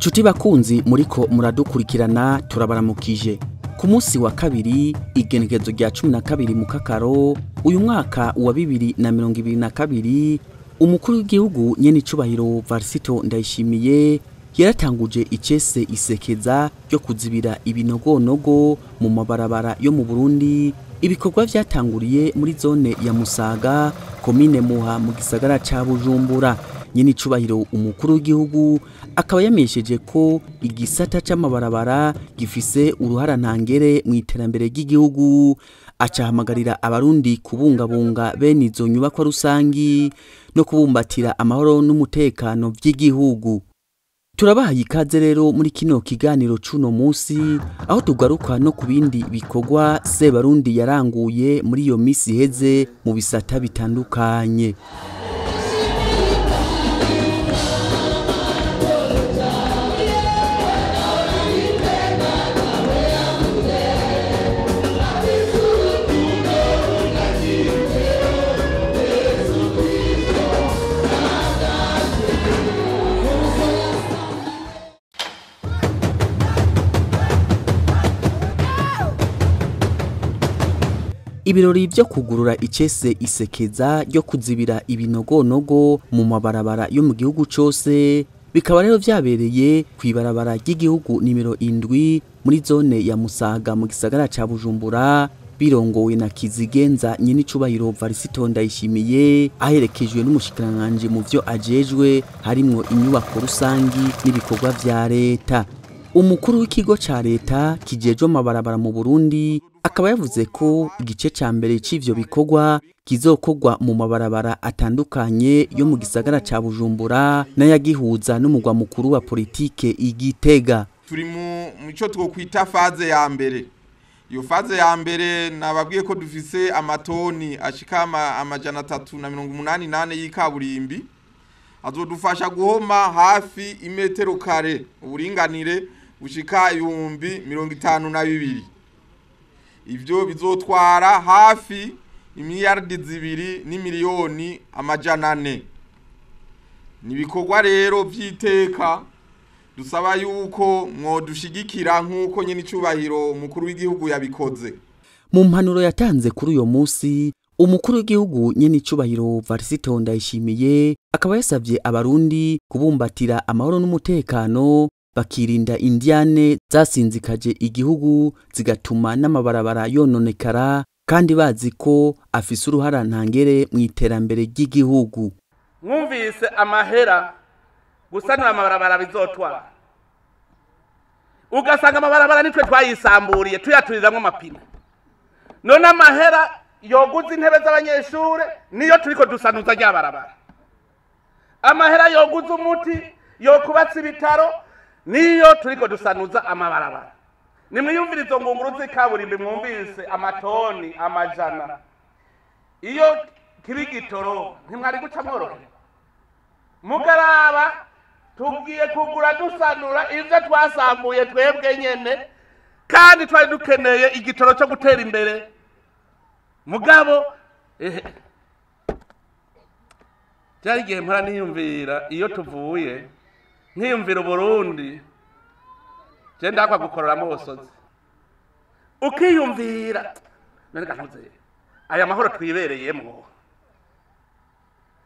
Nshuti bakunzi muriko muradukurikirana, turabaramukije. Ku munsi wa kabiri, igenekerezo rya 12 Mukakaro uyu mwaka wa 2022, umukuru w'igihugu nyene icubahiro Varisito Ndayishimiye yaratanguje icese isekeza ryo kuzibira ibinogonogo mu mabarabara yo mu Burundi. Ibikorwa vyatanguriye muri zone ya Musaga, komine Muha, mu gisagara ca Bujumbura. Nyene icubahiro umukuru w'igihugu akaba yamenyesheje ko igisata c'amabarabara gifise uruhara ntangere mu iterambere ry'igihugu, acahamagarira abarundi kubungabunga bene izo nyubakwa rusangi no kubumbatira amahoro n'umutekano vy'igihugu. Turabahaye ikaze rero muri kino kiganiro c'uno musi, aho tugaruka no ku bindi bikorwa Sebarundi yaranguye muri iyo misi iheze mu bisata bitandukanye. Ibirori vyo kugurura icese isekeza ryo kuzibira ibinogonogo mu mabarabara yo mu gihugu cose bikaba rero vyabereye kw'ibarabara ry'igihugu nimero 7 muri zone ya Musaga mu gisagara ca Bujumbura, birongowe na Kizigenza nyene icubahiro Varisito Ndayishimiye, aherekejwe n'umushikiranganji mu vyo ajejwe harimwo inyubako rusangi n'ibikorwa vya leta. Umukuru w'ikigo ca leta kijejwe amabarabara mu Burundi akaba yavuze ko igice ca mbere c'ivyo bikorwa kizokorwa mu mabarabara atandukanye yo mu gisagara ca Bujumbura n'ayagihuza n'umugwa mukuru wa politike Igitega. Turi mu ico twokwita phase ya mbere. Iyo phase ya mbere nababwiye ko dufise amatoni ashika 388 y'ikaburimbi azodufasha guhoma hafi imetero kare uburinganire bushika 52,000. Ivyo bizotwara hafi imiliyardi 2 n'imiliyoni 400. Nibikorwa rero vyiteka dusaba yuko mwodushigikira nkuko nyene icubahiro umukuru w'igihugu yabikoze. Mu mpanuro yatanze kuri uyo musi, umukuru w'igihugu nyene icubahiro Varisito Ndayishimiye akaba yasavye abarundi kubumbatira amahoro n'umutekano, bakirinda indiane zasinzikaje igihugu zigatuma n'amabarabara yononekara, kandi bazi ko afise uruhara ntangere mu iterambere ry'igihugu. Mwumvise amahera gusanura amabarabara bizotwara, ugasanga amabarabara nitwe twayisamburiye tuyaturiramwo amapine. None amahera yoguza intebe z'abanyeshure niyo turiko dusanuza ryabarabara, amahera yoguza umuti yokubatsa ibitaro niyo turiko dusanuza amabarabara. Nimwiyumvire izo ngunguru z'ikaburimbi, mwumvise amatoni amajana. Iyo kiba igitoro ntimwari guca mworohewe. Mugaraba tugiye kugura dusanura ivyo twasambuye twebwe nyene, kandi twari dukeneye igitoro cyo gutera imbere. Mugabo byari igihe mpora niyumvira iyo tuvuye nkiyumvira Uburundi, je ndakwa gukorora amosozi, ukiyumvira none gantuze aya mahoro twibereyemwo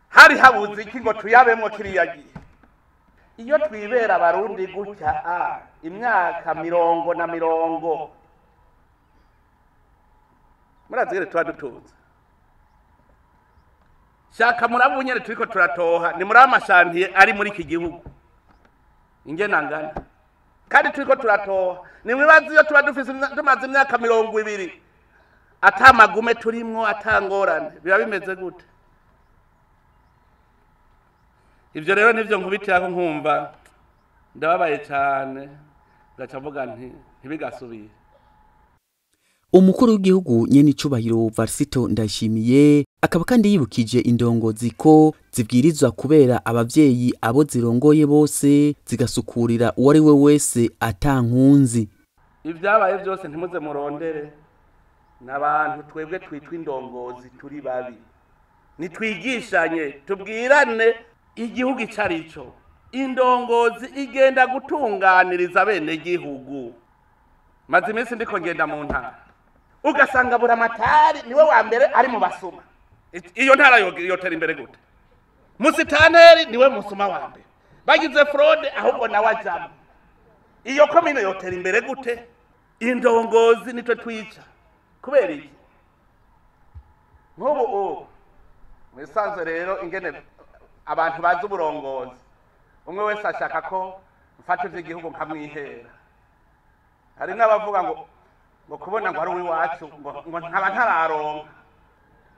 hari habuze iki ngo tuyabemwo kiriya gihe. Iyo twibera abarundi gutya imyaka mirongo na mirongo, murazigere tuba dutunze. Shaka murabu nyene turiko turatoha ni muri amashantiye ari muri iki gihugu ingena ngana, kandi turiko turatoha. Nimwibaze iyo tuba dufise tumaze imyaka 20 atamagume turimwo atangorane, biba bimeze gute? Ivyo rero nivyo nkubitira nkumva ndababaye cyane, ngaca mvuga nti ntibigasubire. Umukuru w'igihugu nyene icubahiro Varisito Ndayishimiye akaba kandi yibukije indongozi ko zibwirizwa kubera abavyeyi abo zirongoye bose, zigasukurira uwo ari we wese atankunzi. Ivyabaye byose ntimuze murondere, n'abantu twebwe twitwa indongozi turi babi. Nitwigishanye, tubwirane igihugu icarico. Indongozi igenda gutunganiriza bene gihugu. Maze iminsi ndiko ngenda mu ntara, ugasanga Buramatari niwe wa mbere ari mu basuma. Iyo ntara yotera imbere gute? Musitaneri niwe musuma wa mbere, bagize fraude ahubwo nawe ajamo. Iyo komine yotera imbere gute? Indongozi nitwe twica. Kubera iki? Nk'ubu ubu mwisanzwe rero ingene abantu bazi uburongozi, umwe wese ashaka ko mfata ivy'igihugu nkamwihera. Hari n'abavuga ngo kubona ngo ari uw'iwacu ngo nkaba ntararonka.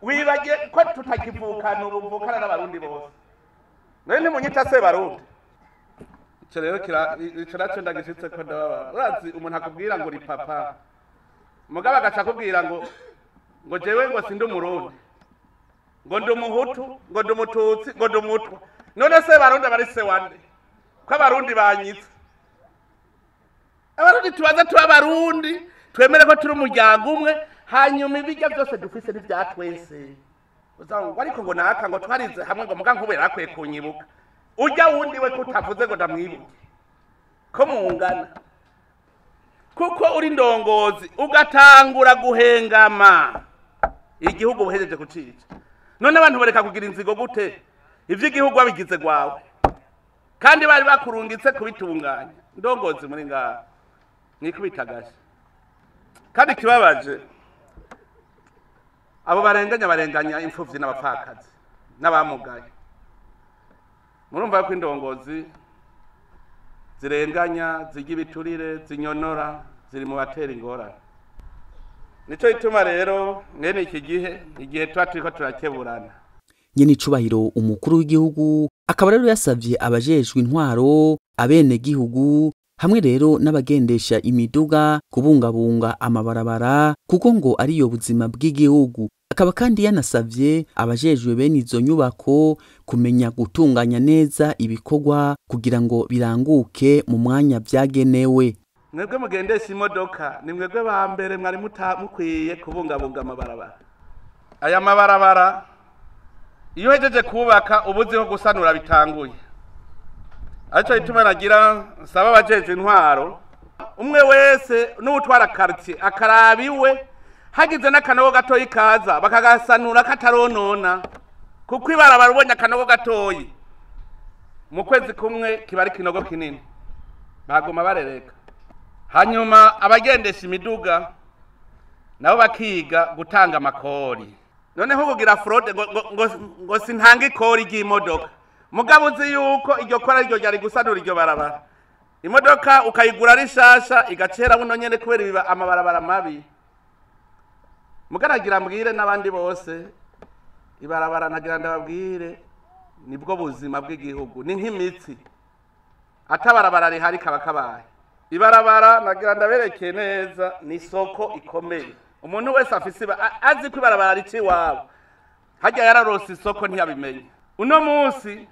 Wibagiye ko tutakivukana ubu mvukana n'abarundi bose. None ntimunyita se barundi. Ico rero ico naco ndagishitse ko ndababara. Urazi umuntu akubwira ngo uri papa, mugabo agaca akubwira ngo jewe ngo sindi umurundi, ngo ndi umuhutu, ngo ndi umututsi, ngo ndi umutwa. None se barundi abari se wande? Ko abarundi banyitse? Abarundi tubaza tuba abarundi, twemere ko turi umuryango umwe, hanyuma ibirya byose dufise ni vya twese. Uzango ariko ngo naka ngo twarize hamwe ngo muga nkubera akwiye kunyibuka. Urya wundi we kutavuze ngo ndamwibuke, ko mungana. Kuko uri ndongozi ugatangura guhengama, igihugu buhejeje kucica. None abantu bareka kugira inzigo gute? Ivy'igihugu babigize gwawe, kandi bari bakurungitse kubitunganya. Ndongozi muri ngaha nikubitagashe. Kandi kibabaje, abo barenganya imfuvyi n'abapfakazi n'abamugaye. Murumva ko indongozi zirenganya, zirya ibiturire, zinyonora, ziri mu batera ingorane. Nico gituma rero mwene iki gihe, igihe tuba turiko turakeburana. Nyene icubahiro umukuru w'igihugu akaba rero yasavye abajejwe intwaro, abene gihugu hamwe rero n'abagendesha imiduga kubungabunga amabarabara, kuko ngo ariyo buzima bw'igihugu. Akaba kandi yanasavye abajejwe bene izo nyubako kumenya gutunganya neza ibikorwa kugira ngo biranguke mu mwanya vyagenewe. Mwebwe mugendesha imodoka ni mwebwe ba mbere mwari mukwiye kubungabunga amabarabara. Aya mabarabara iyo uhejeje kubaka ubuziho gusanura bitanguye. Aco ituma nagira nsaba abajejwe intwaro, umwe wese n'utwara quartier akarabiwe, hagize n'akanogo gatoyi kaza bakagasanura kataronona, kuko ibarabara ubonye akanogo gatoyi mu kwezi kumwe kiba ari kinogo kinini, bagoma barereka. Hanyuma abagendesha imiduga nabo bakiga gutanga amakori. Noneho kugira fraude ngo sintanga ikori ry'imodoka, mugabo uzi yuko iryo kora ryo ryari gusanura iryo barabara. Imodoka ukayigura ari nshasha igacera buno nyene kubera ibiba amabarabara mabi. Mugaragira mbwire n'abandi bose, ibarabara nagira ndababwire nibwo buzima bw'igihugu, ni nk'imitsi atabarabara rihari kaba kabaye. Ibarabara nagira ndabereke neza ni soko ikomeye. Umuntu wese afise azi ko ibarabara rici iwabo, harya yararose isoko ntiyabimenye. Uno munsi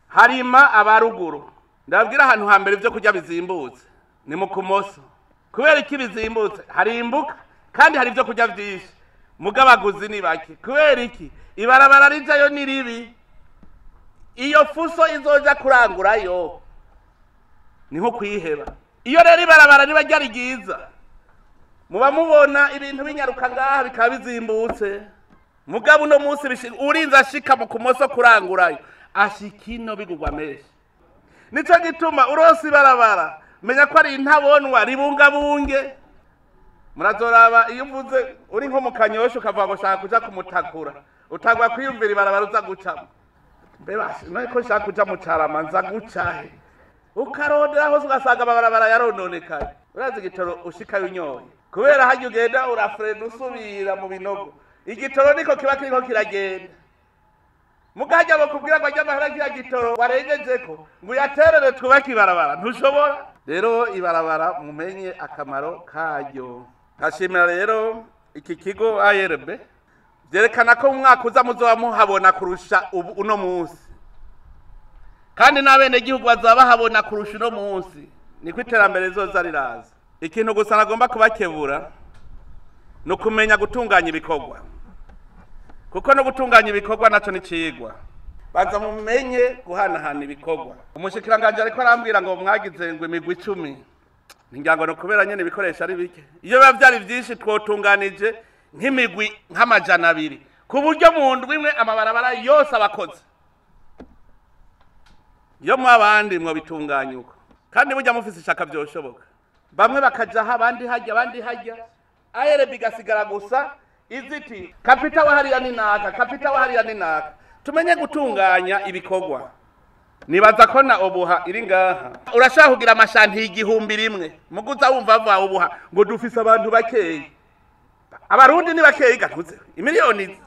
harima abaruguru, ndababwira ahantu hambere ivyo kurya bizimbutse ni mu Kumoso. Kubera iki bizimbutse? Harimbuka kandi hari ivyo kurya vyinshi, mugabo abaguzi ni bake. Kubera iki? Ibarabara rijayo ni ribi, iyo fuso izoja kurangurayo niho kwiheba. Iyo rero ibarabara riba ryari ryiza, muba mubona ibintu binyaruka ngaha bikaba bizimbutse. Mugabo uno munsi urinze ashika mu Kumoso kurangurayo, ashika ino bigugwa menshi. Nico gituma uronse ibarabara menya ko ari intabonwa, ribungabunge. Murazoraba iyo uvuze uri nko mu Kanyosha ukavuga ngo shaka kuja kumutakura, utangwa kwiyumvira ibarabara uza gucamo. Mbeba none ko nshaka kuja mu Carama nza gucahe? Ukarondera hose ugasanga amabarabara yarononekaye. Urazi igitoro ushikayo unyoye, kubera harya ugenda urafrena usubira mu binogo, igitoro niko kiba kiriko kiragenda. Mugajya bakubwira ngo ajya amahera kiriya gitoro warengejeko ngo uyaterere twubake ibarabara, ntushobora. Rero ibarabara mumenye akamaro karyo. Nkashimira rero iki kigo ARB, vyerekana ko umwaka uza muzoba muhabona kurusha uno munsi, kandi n'abenegihugu bazaba bahabona kurusha uno munsi. Niko iterambere rizoza riraza. Ikintu gusa nagomba kubakebura ni ukumenya gutunganya ibikorwa, kuko no gutunganya ibikorwa naco ni cigwa. Baza mumenye guhanahana ibikorwa. Umushikiranganje ariko arambwira ngo mwagize ngo imigwi 10. Ngira ngo no kubera nyene ibikoresho ari bike. Iyo biba vyari vyinshi twotunganije nk'imigwi nk'200 ku buryo mu ndwi imwe amabarabara yose abakoze. Iyo mwabandi mwo bitunganya uko. Kandi burya mufise ishaka vyoshoboka. Bamwe bakaja ha abandi hajya abandi hajya. ARB igasigara gusa iziti kapita wa hariya ni naka, kapita wa hariya ni naka. Tumenye gutunganya ibikorwa. Nibaza ko na obuha iri ngaha. Urashaka kugira amashanti 1000 muguza wumva va obuha ngo dufise abantu bakeyi. Abarundi ni bakeyi gatuze imiliyoni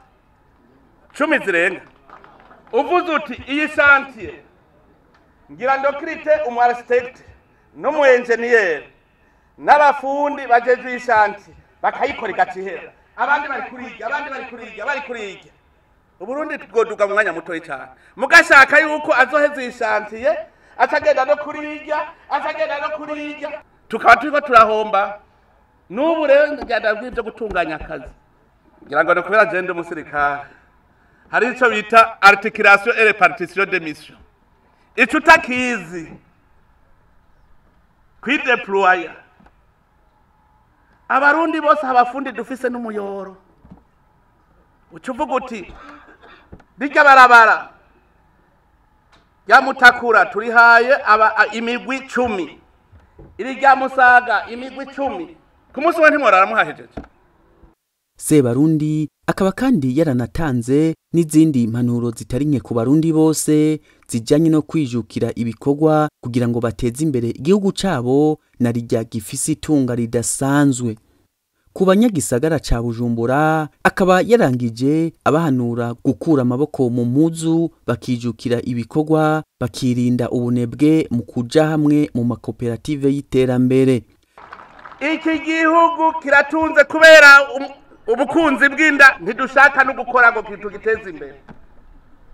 10 zirenga. Uvuze uti iyi chantier ngira ndokrite umu architect no mu engineer n'abafundi bajeje iyi chantier bakayikora igacihera. Abandi bari kuriga, abandi bari kuriga, bari kuriga. Uburundi twoduga mu mwanya mutoyi cyane. Mugashaka yuko azoheza ishantiye atagenda no kuriga, atagenda no kuriga. Tukaba turiko turahomba. N'ubu rero ngenda bw'ibyo gutunganya akazi. Ngira ngo no kubera agenda umusirikare. Hari ico bita articulation et répartition des missions. Ico utakizi kwideployer. Abarundi bose abafundi dufise n'umuyoro. Ucuvuga uti rijya barabara ya Mutakura turihaye aba imigwi 10, iri rya Musaga imigwi 10. Ku munsi we ntimworara muhahejeje. Sebarundi akaba kandi yaranatanze n'izindi mpanuro zitari nke ku barundi bose zijanye no kwijukira ibikorwa kugira ngo bateze imbere igihugu cabo na rijya gifise itunga ridasanzwe. Ku banyagisagara ca Bujumbura akaba yarangije abahanura gukura amaboko mu mpuzu bakijukira ibikorwa bakirinda ubunebwe mu kuja hamwe mu makoperative y'iterambere. Iki gihugu kiratunze kubera ubukunzi bw'inda, ntidushaka no gukora ngo kitugiteze imbere.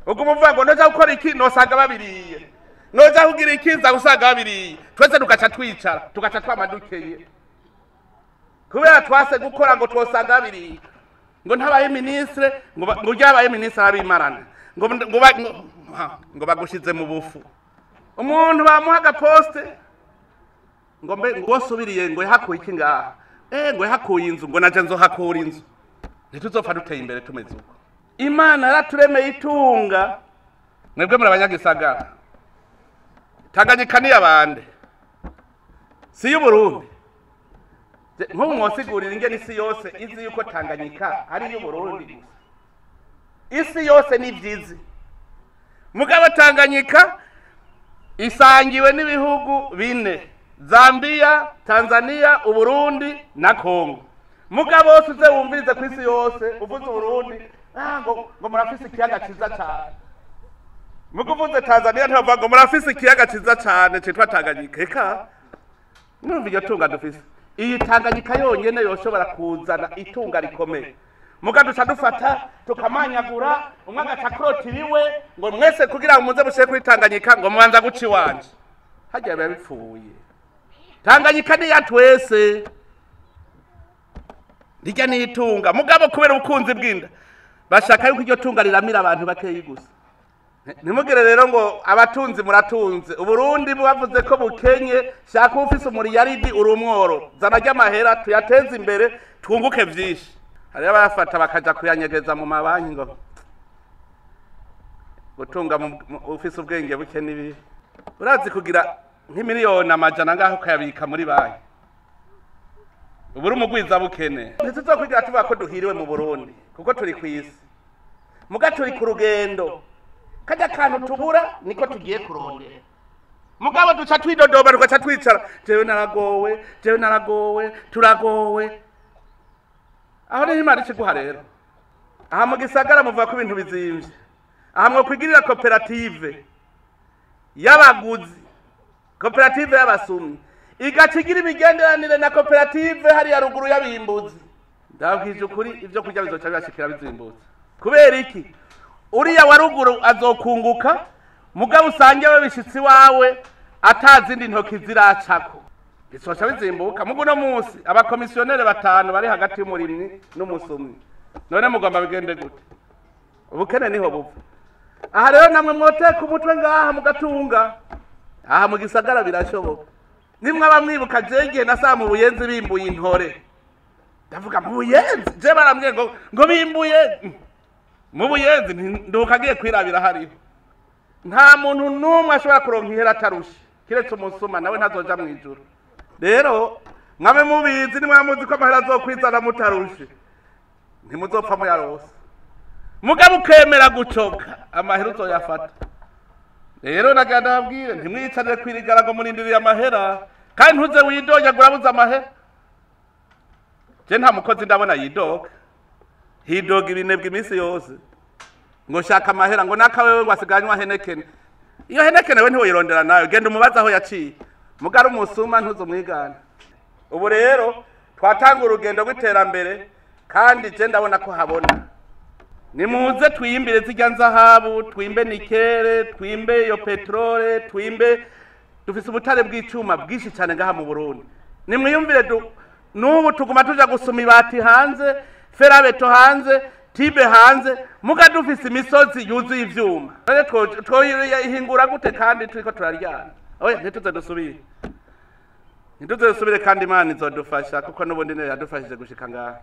Ubwo umuvuga ngo noja gukora iki nosanga babiriye, noja kugira iki nza gusanga babiriye, twese tugaca twicara tugaca twamadukeye kubera twase gukora ngo twosanga babiriye. Ngo ntabaye ministre, ngo ryabaye ministre abimarana, ngo bagushize mu bufu. Umuntu bamuha agaposte ngo mbe ngo subiriye ngo hakuye iki ngaha, ngo hakuye inzu, ngo naje nzohakura inzu. Ntituzopfa duteye imbere tumeze uko. Imana yaraturemeye itunga. Mwebwe muri abanyagisagara, Tanganyika ni abande, si y'Uburundi. Nk'ubu mwosigurira ingene isi yose izi yuko Tanganyika ari y'Uburundi gusa. Isi yose ni vyizi. Mugabo Tanganyika isangiwe n'ibihugu bine: Zambia, Tanzania, Uburundi na Kongo. Mugabo wose uze wumvirize ku isi yose uvuze Uburundi, ngo murafise ikiyaga ciza cane. Mukuvuze Tanzania ntibavuga ngo murafise ikiyaga ciza cane citwa Tanganyika. Eka numva iryo tunga dufise. Iyi Tanganyika yonyene yoshobora kuzana itunga rikomeye. Muga duca dufata tukamanyagura, umwe agaca akrotiriwe ngo mwese kugira ngo muze mushe kuri Tanganyika ngo mubanza guca iwanje. Harya biba bipfuye. Tanganyika ni ya twese, rijya ni itunga. Mugabo kubera ubukunzi bw'inda bashaka yuko iryo tunga riramira abantu bakeyi gusa. Ntimugire rero ngo abatunzi muratunze. Uburundi bavuze ko bukenye, shaka ufise umuriyaridi uri umworo, zana ry'amahera tuyateze imbere twunguke vyinshi. Hariyo abayafata bakaja kuyanyegeza mu mabanki ngo gutunga ufise ubwenge buke nibi. Urazi kugira nk'imiliyoni 100 ngaho ukayabika muri banki, uburi umugwiza bukene. Ntituzokwigira tuvuga ko duhiriwe mu Burundi kuko turi kw'isi, muga turi ku rugendo. Kajya kantu tubura niko tugiye kurondera. Mugabo duca twidodoba tugaca twicara, jewe naragowe, jewe naragowe, turagowe. Aho niho Imana ikiguha rero. Aha mu gisagara muvuga ko ibintu bizimvye. Aha mwokwigirira koperative y'abaguzi, koperative y'abasumyi, igaca igira imigenderanire na koperative hariya ruguru y'abimbuzi. Ndababwije ukuri, ivyo kurya bizoca bibashikira bizimbutse. Kubera iki? Uriya wa ruguru azokunguka, mugabo usange we bishitsi wawe atazindi ntoki ziracako, bizoca bizimbuka. Mugu no munsi abakomisiyonere 5 bari hagati y'umurimyi n'umusumyi. None mugomba bigende gute? Ubukene niho buva. Aha rero namwe mwoteka umutwe ngaha mugatunga, aha mu gisagara birashoboka. Nimwe abamwibuka jegiye na saa mu Buyenzi bimbuye intore, ndavuga mu Buyenzi je barambwiye ngo bimbuye mu Buyenzi, nduka agiye kwirabira hariho. Nta muntu n'umwe ashobora kuronka ihera atarushe, kiretse umusuma nawe ntazoja mu ijuru. Rero mwabe mubizi, nimwe muzi ko amahera azokwizana mutarushe, ntimuzopfa muyarose. Mugabo ukemera gucoka amahera uzoyafata. Rero nagira ndababwire, ntimwicarire kwirigara ngo murindiriye amahera, kandi ntuze widoga ngo urabuze amahera. Je nta mukozi ndabona yidoga, hidoga ibinebwe iminsi yose ngo shaka amahera, ngo nakawewe ngo asiganywa henekene. Iyo henekene we ntiwoyirondera nayo, genda umubaze aho yaciye. Mugari umusuma ntuzumwigana. Ubu rero twatanga urugendo rw'iterambere, kandi je ndabona ko habona. Nimuze twiyimbire zirya nzahabu, twimbe nikere, twimbe iyo petrole, twimbe, dufise ubutare bw'icuma bwinshi cyane ngaha mu Burundi. Nimwiyumvire n'ubu tuguma tuja gusuma ibati hanze, ferabeto hanze, tibe hanze, muga dufise imisozi yuzuye ivyuma. None twoyihingura gute kandi turiko turaryana? Oya, ntituze dusubire. Ntituze dusubire, kandi Imana izodufasha kuko n'ubundi niyo yadufashije gushika ngaha.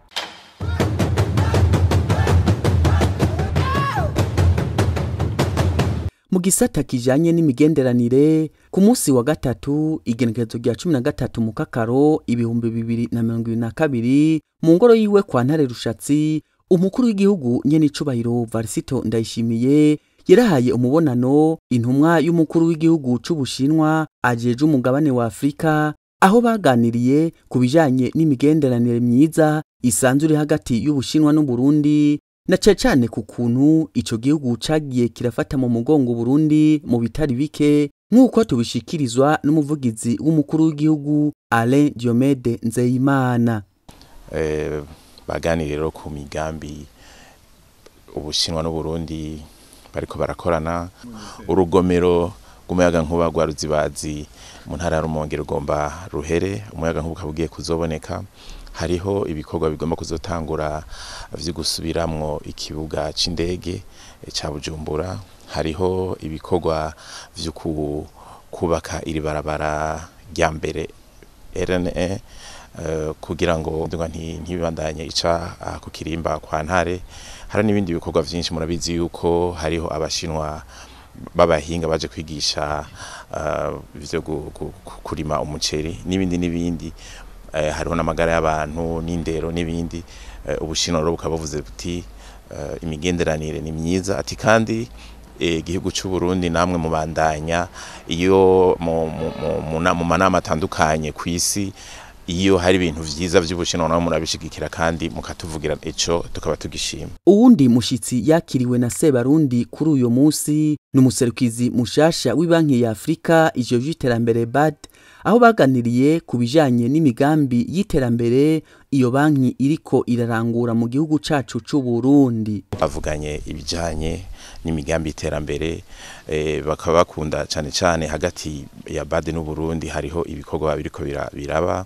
Mu gisata kijanye n'imigenderanire, ku munsi wa gatatu igenekerezo rya 13 mukakaro 2022, mu ngoro yiwe kwa Ntare Rushatsi, umukuru w'igihugu nyenicubahiro Varisito Ndayishimiye yarahaye umubonano intumwa y'umukuru w'igihugu c'Ubushinwa ajeje umugabane wa Afrika, aho baganiriye ku bijanye n'imigenderanire myiza isanzwe iri hagati y'Ubushinwa n'Uburundi, na cane cane ku kuntu ico gihugu cagiye kirafata mu mugongo Burundi mu bitari bike, nk'uko tubishikirizwa n'umuvugizi w'umukuru w'igihugu Alain Diomede Nzeyimana. Baganiriye rero ku migambi Ubushinwa n'Uburundi bariko barakorana. Urugomero rw'umuyagankuba rwa Ruzibazi mu ntara ya Rumonge rugomba ruhere, umuyagankuba ukaba ugiye kuzoboneka. Hariho ibikorwa bigomba kuzotangura vyo gusubiramwo ikibuga c'indege ca Bujumbura, hariho ibikorwa vyo kubaka iri barabara rya mbere RNE, kugira ngo ntibibandanye ica ku kirimba kwa Ntare. Hari n'ibindi bikorwa vyinshi, murabizi yuko hariho abashinwa b'abahinga baje kwigisha ivyo kurima umuceri n'ibindi n'ibindi. Hariho n'amagara y'abantu n'indero n'ibindi. Ubushinwa rero bukaba buvuze buti imigenderanire ni myiza, ati kandi igihugu c'u Burundi namwe mubandanya iyo mu manama atandukanye kw'isi, iyo hari ibintu vyiza vy'Ubushinwa namwe murabishigikira kandi mukatuvugira, ico tukaba tugishima. Uwundi mushitsi yakiriwe na Sebarundi kuri uyo munsi ni umuserukizi mushasha w'ibanki ya Afrika ijejwe iterambere BAD, aho baganiriye ku bijanye n'imigambi y'iterambere iyo banki iriko irarangura mu gihugu cacu c'u Burundi. Bavuganye ibijanye n'imigambi y'iterambere, bakaba bakunda cane cane hagati ya BAD n'u Burundi hariho ibikorwa biriko biraba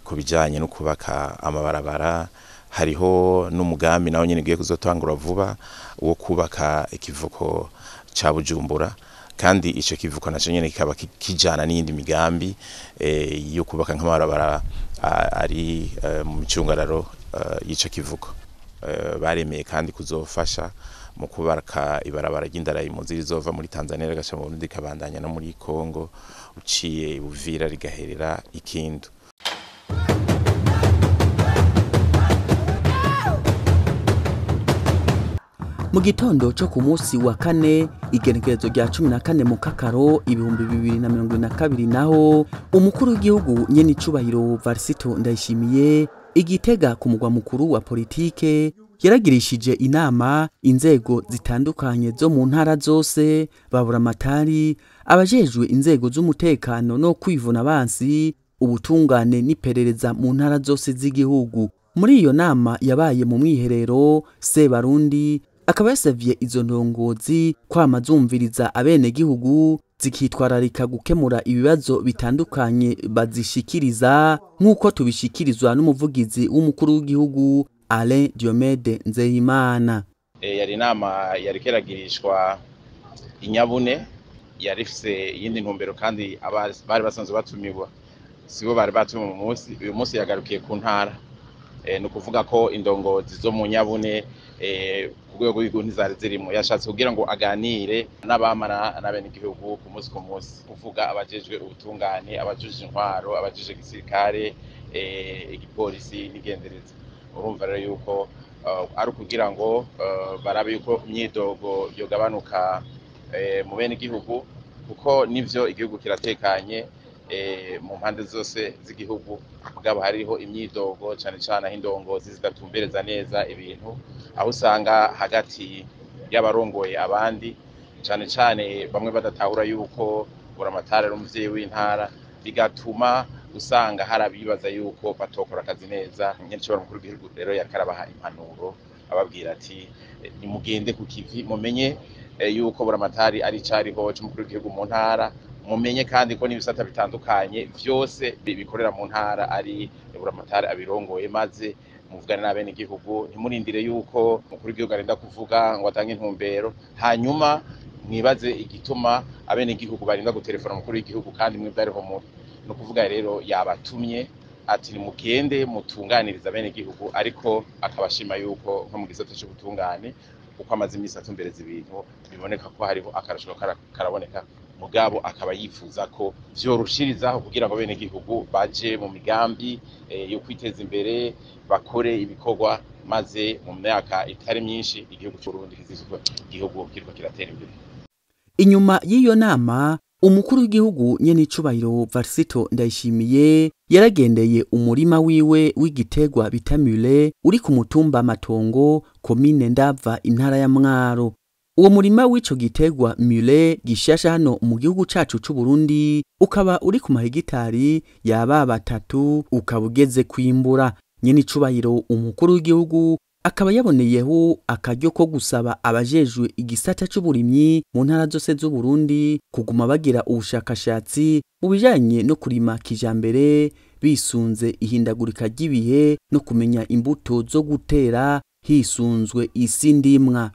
ku bijanye no kubaka amabarabara. Hariho n'umugambi nawo nyene ugiye kuzotangura vuba wo kubaka ikivuko ca Bujumbura, kandi ico kivuko naco nyene kikaba kijana n'iyindi migambi yo kubaka nk'amabarabara ari mu micungararo y'ico kivuko. Baremeye kandi kuzofasha mu kubaka ibarabara ry'indarayimuzi rizova muri Tanzania rigaca mu Burundi rikabandanya no muri Kongo, uciye Uvira rigaherera Ikindu. Mu gitondo cyo ku munsi wa kane igenekerezo rya 14 mu kakaro 2022, naho umukuru w'igihugu nyenicubahiro Varisito Ndayishimiye igitega ku mugwa mukuru wa politike yaragirishije inama inzego zitandukanye zo mu ntara zose, baburamatari, abajejwe inzego z'umutekano no kwivuna abansi, ubutungane n'iperereza mu ntara zose z'igihugu. Muri iyo nama yabaye mu mwiherero, Sebarundi akaba yasavye izo ndongozi kwama zumviriza abenegihugu, zikitwararika gukemura ibibazo bitandukanye bazishikiriza, nk'uko tubishikirizwa n'umuvugizi w'umukuru w'igihugu Alain Diomede Nzeyimana. Yari inama yariko iragirishwa Inyabune yarifise iyindi ntumbero, kandi bari basanzwe batumirwa sibo bari batumiwe mu munsi. Uyu munsi yagarukiye ku ntara, ni ukuvuga ko indongozi zo mu Nyabune ku rwego rw'igihugu ntizari zirimo. Yashatse kugira ngo aganire n'abamara n'abenegihugu ku munsi ku munsi, kuvuga abajejwe ubutungane, abajejwe intwaro, abajejwe igisirikare, igipolisi n'igendereza. Urumva rero yuko ari ukugira ngo barabe yuko imyidogo yogabanuka mu benegihugu, kuko nivyo igihugu kiratekanye mu mpande zose z'igihugu, mugabo hariho imyidogo cane cane aho indongozi zidatumbereza neza ibintu, aho usanga hagati y'abarongoye abandi cane cane bamwe badatahura yuko Buramatari ari umuvyeyi w'intara, bigatuma usanga hari abibaza yuko batokora akazi neza. Nyenicubahiro mukuru w'igihugu rero yariko arabaha impanuro, ababwira ati nimugende ku kivi, mumenye yuko Buramatari ari icariho c'umukuru w'igihugu mu ntara, mumenye kandi ko n'ibisata bitandukanye vyose bikorera mu ntara ari Buramatari abirongoye, maze muvugane n'abenegihugu, ntimurindire yuko umukuru w'igihugu arinda kuvuga ngo atange intumbero, hanyuma mwibaze igituma abenegihugu barinda gutelefona umukuru w'igihugu kandi mwebwe ariho muri. Ni ukuvuga rero yabatumye ati nimugende mutunganirize abenegihugu, ariko akabashima yuko nko mu gisata c'ubutungane uko amaze imisi atumbereza ibintu biboneka ko hariho akarusho karaboneka, mugabo akaba yifuza ko vyorushirizaho kugira ngo abenegihugu baje mu migambi yo kwiteza imbere, bakore ibikorwa, maze mu myaka itari myinshi igihugu c'Uburundi kizitwa igihugu kiriko kiratera imbere. Inyuma y'iyo nama, umukuru w'igihugu nyenicubahiro Varisito Ndayishimiye yaragendeye umurima wiwe w'igitegwa bita mule uri ku mutumba Matongo, komine Ndava, intara ya Mwaro. Uwo murima w'ico gitegwa mule gishasha hano mu gihugu cacu c'u Burundi ukaba uri ku mahegitari yaba 3, ukaba ugeze kwimbura. Nyenicubahiro umukuru w'igihugu akaba yaboneyeho akaryo ko gusaba abajejwe igisata c'uburimyi mu ntara zose z'u Burundi kuguma bagira ubushakashatsi mu bijanye no kurima kijambere bisunze ihindagurika ry'ibihe no kumenya imbuto zo gutera hisunzwe isi ndimwa.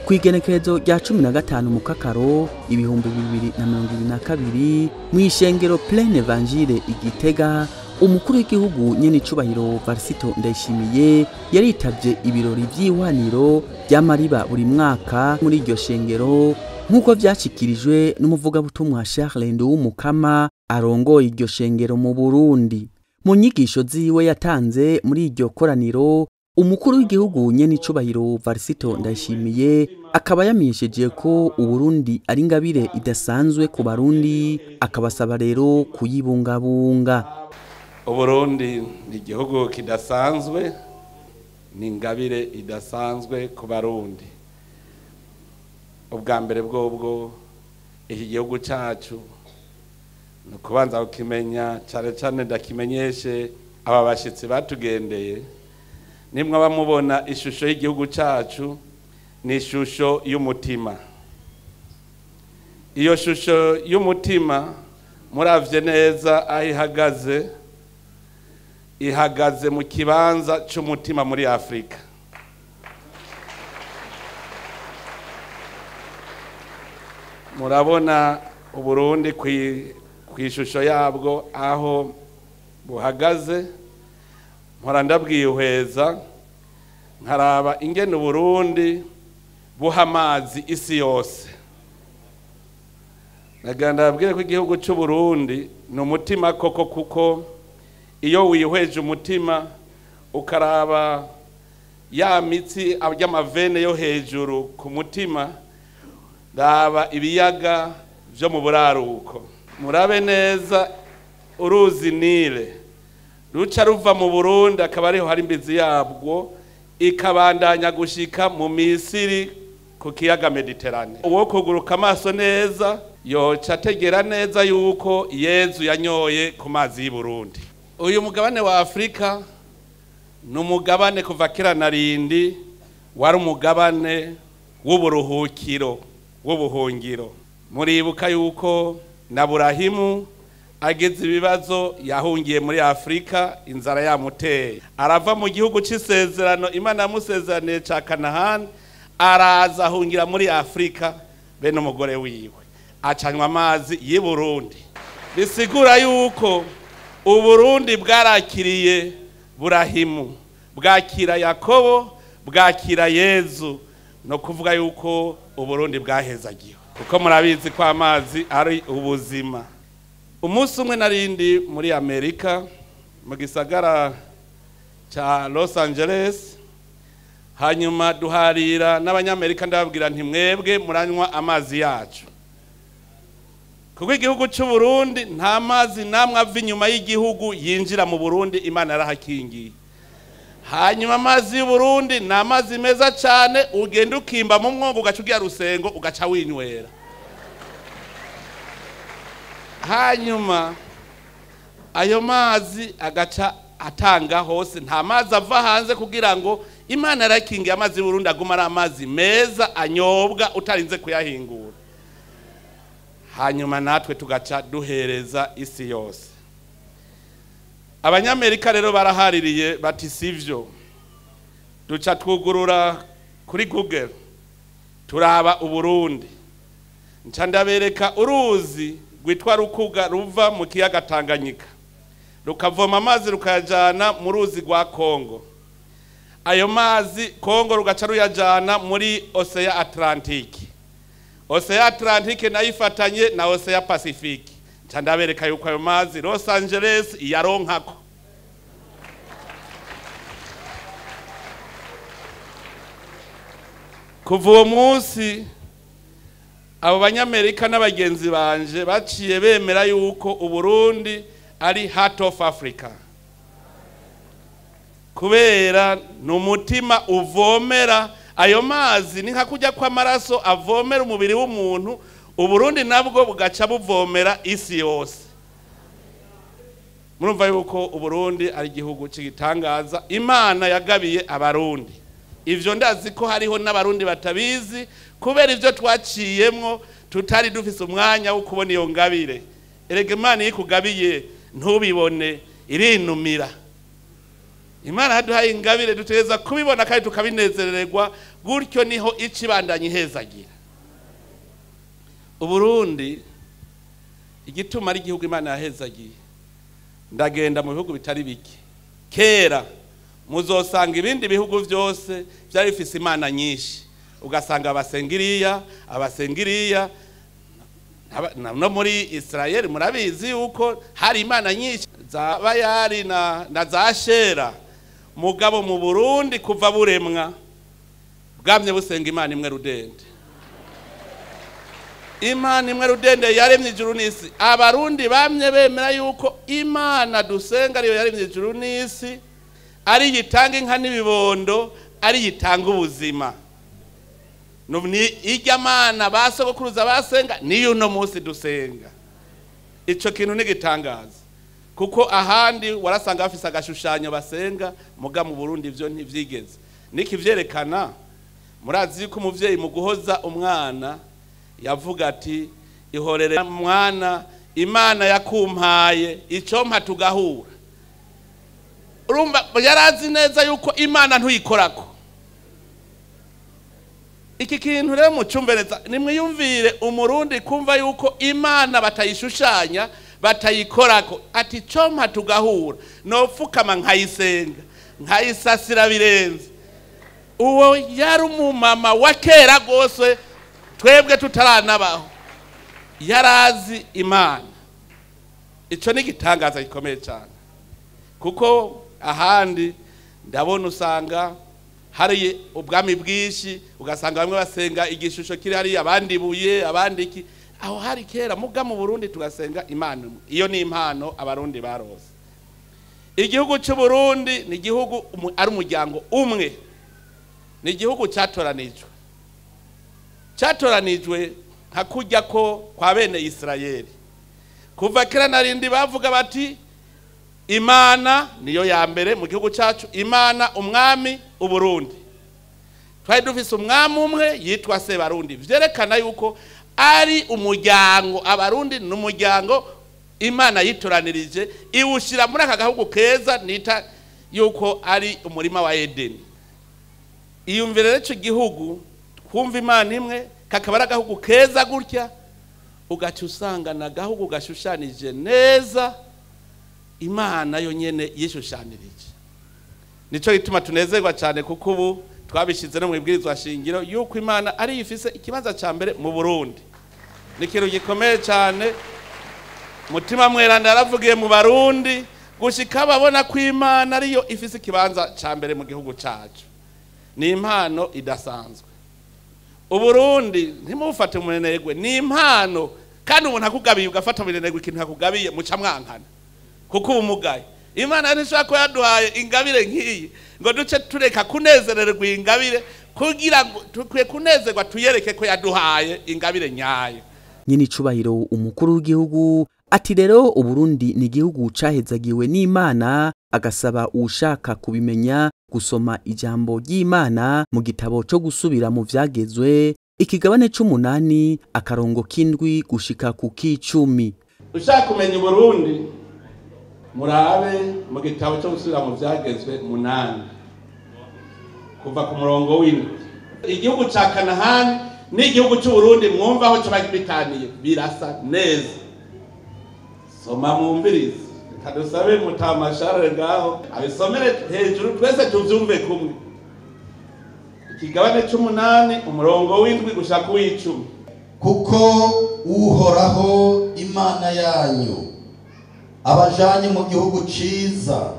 Kw'igenekerezo rya 15 Mukakaro 2022 mw'ishengero Plein Evangile Igitega, umukuru w'igihugu nyenicubahiro Varisito Ndayishimiye yaritavye ibirori vy'ihwaniro ry'amariba buri mwaka muri iryo shengero, nk'uko vyashikirijwe n'umuvugabutumwa Charles Nduwumukama arongoye iryo shengero mu Burundi. Mu nyigisho ziwe yatanze muri iryo koraniro, umukuru w'igihugu nyenicubahiro Varisito Ndayishimiye akaba yamenyesheje ko Uburundi ari ingabire idasanzwe ku Barundi, akabasaba rero kuyibungabunga. Uburundi ni igihugu kidasanzwe, ni ingabire idasanzwe ku Barundi. Ubwa mbere bwobwo iki gihugu cacu ni ukubanza kukimenya, cane cane ndakimenyeshe aba bashitsi batugendeye. Nimwe bamubona ishusho y'igihugu cacu ni ishusho y'umutima. Iyo shusho y'umutima muravye neza aho ihagaze, ihagaze mu kibanza c'umutima muri Afrika. Murabona Uburundi kw'ishusho yabwo aho buhagaze. Mpora ndabwihweza nkaraba ingene Uburundi buha amazi isi yose. Nagira ndababwire ko igihugu c'u Burundi ni umutima koko, kuko iyo wihweje umutima ukaraba ya mitsi y'amavene yo hejuru ku mutima, raba ibiyaga vyo mu buraruko, murabe neza uruzi Nile ruca ruva mu Burundi akaba ariho hari imbizi yabwo, ikabandanya gushika mu Misiri ku kiyaga Mediterane. Uwo kuguruka amaso neza yoca ategera neza yuko Yezu yanyoye ku mazi y'i Burundi. Uyu mugabane wa Afrika Ni umugabane kuva kera na rindi wari umugabane w'uburuhukiro, w'ubuhungiro. Muribuka yuko na Burahimu ageze ibibazo yahungiye muri Afrika, inzara yamuteye, arava mu gihugu c'isezerano Imana yamusezeraniye ca Kanahani, araza ahungira muri Afrika bene umugore wiwe, acanywa amazi y'i Burundi. Bisigura yuko Uburundi bwarakiriye Burahimu, bwakira Yakobo, bwakira Yezu, no kuvuga yuko Uburundi bwahezagiwe, kuko murabizi ko amazi ari ubuzima. Umunsi umwe narindi muri Amerika mu gisagara ca Los Angeles, hanyuma duharira n'abanyamerika, ndababwira nti mwebwe muranywa amazi yacu, kuko igihugu c'u Burundi nta mazi namwe ava inyuma y'igihugu yinjira mu Burundi, Imana yarahakingiye. Hanyuma amazi y'u Burundi ni amazi meza cyane, ugenda ukimba mu mwongo ugaca ugira rusengo ugaca winywera. Hanyuma ayo mazi agaca atanga hose, nta mazi ava hanze, kugira ngo Imana yarakingiye amazi y'u Burundi aguma ari amazi meza anyobwa utarinze kuyahingura. Hanyuma natwe tugaca duhereza isi yose. Abanyamerika rero barahaririye bati sivyo, duca twugurura kuri Google turaba Uburundi, nca ndabereka uruzi rwitwa Rukuga ruva mu kiyaga Tanganyika rukavoma amazi rukayajana mu ruzi rwa Kongo, ayo mazi Kongo rugaca ruyajana muri Ocean Atlantique, Ocean Atlantique nayo ifatanye na Ocean Pacifique. Nca ndabereka yuko ayo mazi Los Angeles yaronkako. Kuva uwo munsi abo banyamerika n'abagenzi banje baciye bemera yuko Uburundi ari heart of Africa, kubera ni umutima uvomera ayo mazi, ni nka kujya kw'amaraso avomera umubiri w'umuntu, Uburundi nabwo bugaca buvomera isi yose. Murumva yuko Uburundi ari igihugu c'igitangaza Imana yagabiye abarundi. Ivyo ndazi ko hariho n'abarundi batabizi, kubera ivyo twaciyemwo tutari dufise umwanya wo kubona iyo ngabire. Erega Imana ikugabiye ntubibone irinumira. Imana yaduhaye ingabire dutegereza kubibona kandi tukabinezererwa, gutyo niho icibandanya ihezagira. Uburundi igituma ari igihugu Imana yahezagiye, ndagenda mu bihugu bitari bike. Kera muzosanga ibindi bihugu vyose vyari bifise imana nyinshi, ugasanga abasengiriya abasengiriya, no muri Israel murabizi yuko hari imana nyinshi za Bayali na za Shera. Mugabo mu Burundi kuva buremwa bwamye busenga Imana imwe rudende. Imana imwe rudende yaremye ijuru n'isi. Abarundi bamye bemera yuko Imana dusenga ariyo yaremye ijuru n'isi, ari yitanga inka n'ibibondo, ari yitanga ubuzima. Ni irya mana basogokuruza basenga niyo uno munsi dusenga. Ico kintu ni gitangaza, kuko ahandi warasanga bafise agashushanyo basenga, muga mu Burundi ivyo ntivyigeze. Niki vyerekana, murazi yuko umuvyeyi mu guhoza umwana yavuga ati ihorere mwana, Imana yakumpaye icompa tugahura. Urumva yarazi neza yuko Imana ntuyikorako. Iki kintu rero mucumbereza, nimwiyumvire umurundi kumva yuko Imana batayishushanya batayikorako, ati compa tugahura nopfukama nkayisenga nkayisasira birenze. Uwo yari umumama wa kera gose, twebwe tutaranabaho, yarazi Imana. Ico ni gitangaza gikomeye cyane, kuko ahandi ndabona usanga hari ubwami bwinshi, ugasanga bamwe basenga igishusho kiri hari, abandi buye, abandi iki. Aho hari kera, muga mu Burundi tugasenga Imana. Iyo ni impano abarundi barose. Igihugu cy'u Burundi ni igihugu ari umuryango umwe, ni igihugu cyatoranijwe, cyatoranijwe nka kujya ko kwa bene Israeli. Kuva kera narindi bavuga bati Imana niyo ya mbere mu gihugu cyacu, Imana umwami Uburundi. Twari dufise umwami umwe yitwa Sebarundi, vyerekana yuko ari umuryango. Abarundi n'umuryango Imana yitoranirije iwushira muri aka gahugu keza nita yuko ari umurima wa Edeni. Iyumvire rero ico gihugu twumva Imana imwe kakaba ari agahugu keza gutya, ugaca usanga na gahugu gashushanije neza Imana yo nyene yishushanirije. Nico gituma tunezerwa cyane kuko ubu twabishize no mu ibwirizwa shingiro yuko Imana ari ifise ikibanza ca mbere mu Burundi. Ni ikintu gikomeye cyane. Mutima mweranda yaravugiye mu Barundi gushika babona ko Imana ariyo ifise ikibanza ca mbere mu gihugu cacu. Ni impano idasanzwe. Uburundi ntimufate mu minenegwe, ni impano. Kandi umuntu akugabiye ugafata mu minenegwe ikintu akugabiye muca mwankana kuko ubumugaye. Imana ntishobora kuba yaduhaye ingabire nk'iyi ngo duce tureka kunezererwa ingabire, kugira ngo tukwiye kunezerwa tuyereke ko yaduhaye ingabire nyayo. Nyine icubahiro umukuru w'igihugu ati rero Uburundi ni igihugu cahezagiwe n'Imana, agasaba ushaka kubimenya gusoma ijambo ry'Imana mu gitabo cyo gusubira mu vyagezwe ikigabane c'umunani akarongo k'indwi gushika ku k'icumi. Ushaka kumenya Uburundi murabe mu gitabo cyo gusubira mu vyagezwe 8 kuva ku murongo w'indwi. Igihugu ca Kanahani n'igihugu c'Uburundi mwumva aho coba bitaniye birasa neza. Soma mwumvirize, reka dusabe mutamashare ngaho abisomere hejuru twese tuvyumve kumwe. Ikigabane c'umunani umurongo w'indwi gushika ku w'icumi. Kuko Uhoraho Imana yanyu abajanye mu gihugu ciza,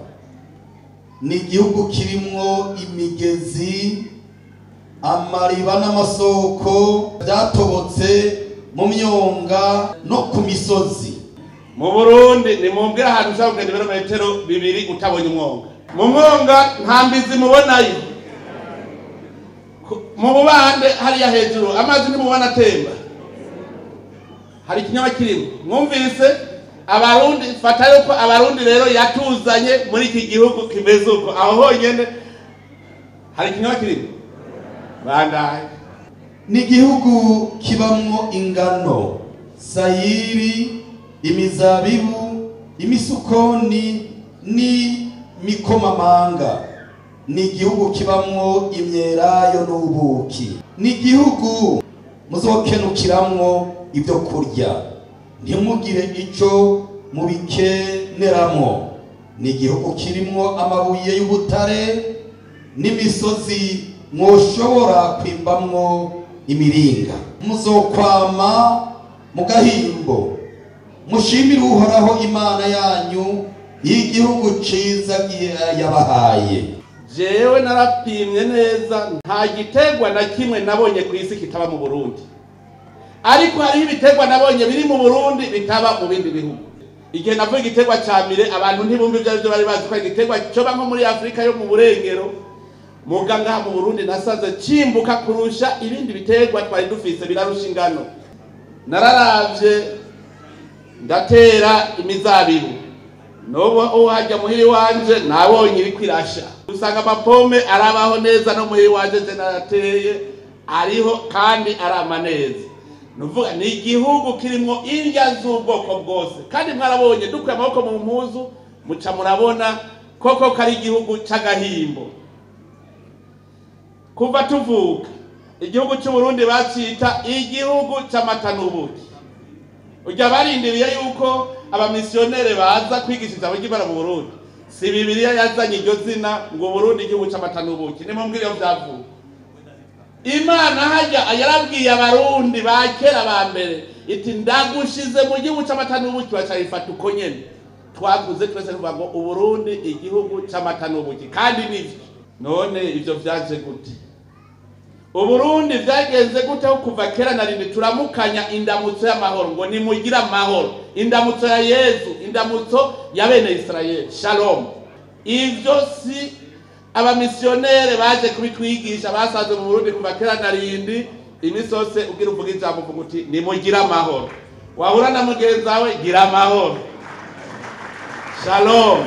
ni igihugu kirimwo imigezi, amariba n'amasoko byatobotse mu myonga no ku misozi. Mu Burundi ni mumbwira ahantu ushobora kugenda ibirometero 2 utabonye umwonga. Mu mwonga nta mbizi mubonayo. Mu bubande hariya hejuru amazi ntimubona atemba, hari ikinyoma kirimo. Mwumvise Abarundi, fata yuko Abarundi rero yatuzanye muri iki gihugu kimeze uko, aho honyene hari ikinyoma kirimo. Bandaye ni igihugu kibamwo ingano, sayiri, imizabibu, imisukoni n'imikomamanga. Ni igihugu kibamwo imyelayo n'ubuki. Ni igihugu muzokenukiramwo ibyo kurya, ntimugire ico mubikeneramwo. Ni igihugu kirimwo amabuye y'ubutare n'imisozi mwoshobora kwimbamwo imiringa. Muzokwama mu gahimbo, mushimire Uhoraho Imana yanyu y'igihugu ciza yabahaye. Jewe narapimye neza, nta gitegwa na kimwe nabonye ku isi kitaba mu Burundi, ariko hariho ibitegwa nabonye biri mu Burundi bitaba mu bindi bihugu. Igihe navuga igitegwa ca mire abantu ntibumva ivyo arivyo, bari bazi ko igitegwa coba nko muri Afrika yo mu burengero. Muga ngaha mu Burundi nasanze cimbuka kurusha ibindi bitegwa twari dufise, birarusha ingano. Nararavye ndatera imizabibu, nobo uhajya muhiri wanje nabonye iri kwirasha. Usanga amapome arabaho neza no muhiri wanje je narateye ariho kandi arama neza. Nuvuga ni igihugu kirimwo indya z'ubwoko bwose, kandi mwarabonye dukuye amaboko mu mpuzu muca murabona koko kari igihugu c'agahimbo. Kuva tuvuka igihugu c'Uburundi bacita igihugu c'amata n'ubuki. Ujya barindiriye yuko abamisiyonere baza kwigishiza abagibara mu Burundi, si Bibiliya yazanye iryo zina ngo Burundi igihugu c'amata n'ubuki. Nimumbwire iyo vyavuye. Imana hajya yarabwiye Abarundi ba kera ba mbere iti ndagushize mu gihugu c'amata n'ubuki, bacayifata uko nyene. Twakuze twese tuvuga ngo Uburundi igihugu c'amata n'ubuki, kandi nivyo. None ivyo vyaje gute? Uburundi vyagenze gute ho kuva kera na rindi turamukanya indamutso y'amahoro ngo nimugira amahoro, indamutso ya Yezu, indamutso ya bene Israel, shalom. Ivyo si abamisiyonere baje kubitwigisha, basaze mu Burundi kuva kera na rindi. Imisi yose ugira uvuga ijambo uvuga uti nimugira amahoro, wahura na mugenzi wawe gira amahoro, shalom.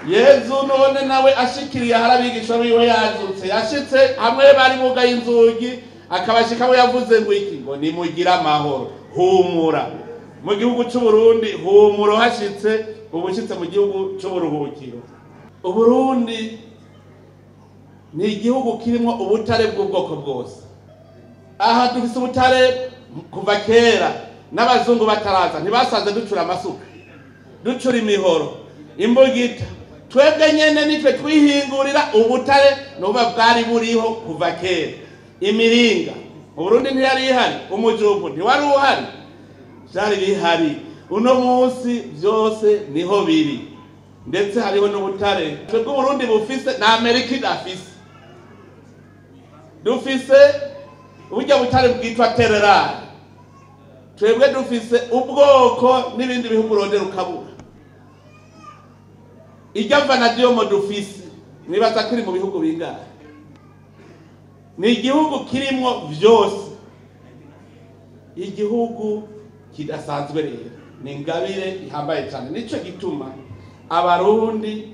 Yezu none nawe ashikiriye ahari biwe yazutse, yashitse hamwe bari bugaye inzugi, akabashikamo yavuze ngo iki? Ngo nimugire amahoro, humura. Mu gihugu cy'u Burundi humura hashitse, ubushitse mu gihugu cy'uburuhukiro. Uburundi ni igihugu kirimo ubutare bw'ubwoko bwose. Aha dufise ubutare kuva kera n'abazungu bataraza, ntibasanze ducura amasuka, ducura imihoro, imbugita. Twebwe nyene nitwe twihingurira ubutare nuba bwari buriho kuva kera. Imiringa mu Burundi ntiyari ihari, umujumbu ntiwari uhari, byari bihari. Uno munsi byose niho biri, ndetse hariho n'ubutare twebwe Burundi bufise na Amerika idafise. Dufise uburyo butare bwitwa tererare, twebwe dufise ubwoko n'ibindi bihugu urondera ukabura. Ijya vanadium dufise nibaza kiri mu bihugu bingahe? Ni igihugu kirimo vyose, igihugu kidasanzwe. Rero ni ingabire ihambaye cyane, nico gituma abarundi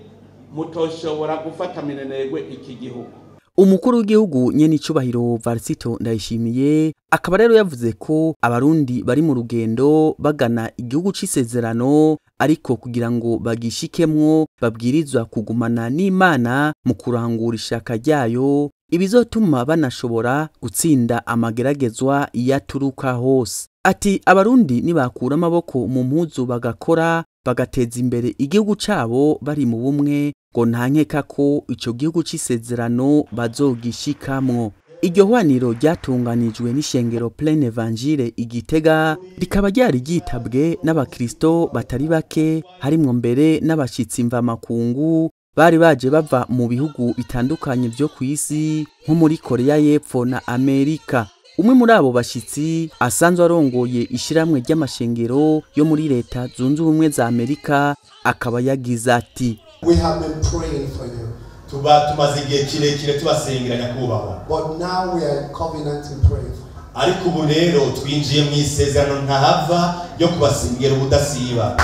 mutoshobora gufata minenegwe iki gihugu. Umukuru w'igihugu nyene icubahiro Varisito Ndayishimiye akaba rero yavuze ko abarundi bari mu rugendo bagana igihugu c'isezerano, ariko kugira ngo bagishikemwo babwirizwa kugumana n'Imana mu kurangura ishaka ryayo, ibizotuma banashobora gutsinda amageragezwa yaturuka hose. Ati abarundi nibakura amaboko mu mpuzu bagakora bagateza imbere igihugu cabo bari mu bumwe, ngo nta nkeka ko ico gihugu c'isezerano bazogishikamwo. Iryo hwaniro ryatunganijwe n'ishengero Plein Evangile Igitega, rikaba ryari ryitabwe n'abakristo batari bake, harimwo mbere n'abashitsi mvamakungu bari baje bava mu bihugu bitandukanye vyo kw'isi nko muri Korea y'Epfo na Amerika. Umwe muri abo bashitsi asanzwe arongoye ishiramwe ry'amashengero yo muri Leta Zunze Ubumwe za Amerika akaba yagize ati: We have been praying for you. Tuba tumaze igihe kirekire tubasengera nyakubahwa. But now we are in covenant in prayer. Ariko ubu rero twinjiye mu isezerano ntahava yo kubasengera ubudasiba.